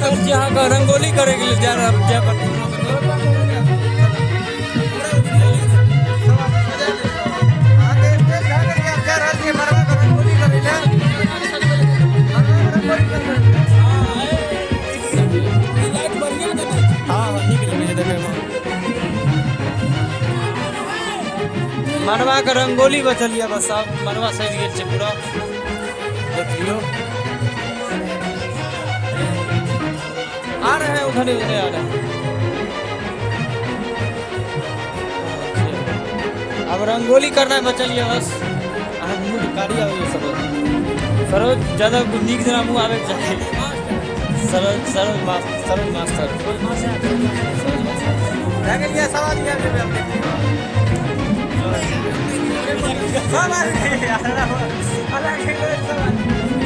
रहल छी अहाँके रंगोली करैके लेल जा रहल जाय पड़तै। अहाँके स्टेज भए गेल यऽ, जा रहल छियै मड़बाके रंगोली करै लए। मड़बाके रंगोली करै लए। हँ हँ, नीक लगै छै देखैमे। मड़बाके रंगोली बचल यऽ बस, आब मड़बा सजि गेल छै पूरा, देख लियौ। आ रहे हैं उधर ही, उधर आ रहे हैं। अब रंगोली करना बचल यऽ बस। अहाँ मुँह कारी आबै सरोज, सरोज ज्यादा नीक जेना मुँह आबैके चाही। Saroj, Saroj master, Saroj master, Saroj master. भए गेल यऽ, सब आदमी आबि जेबै, आब देखियौ। सब आबि गेल, अलग सब आदमी।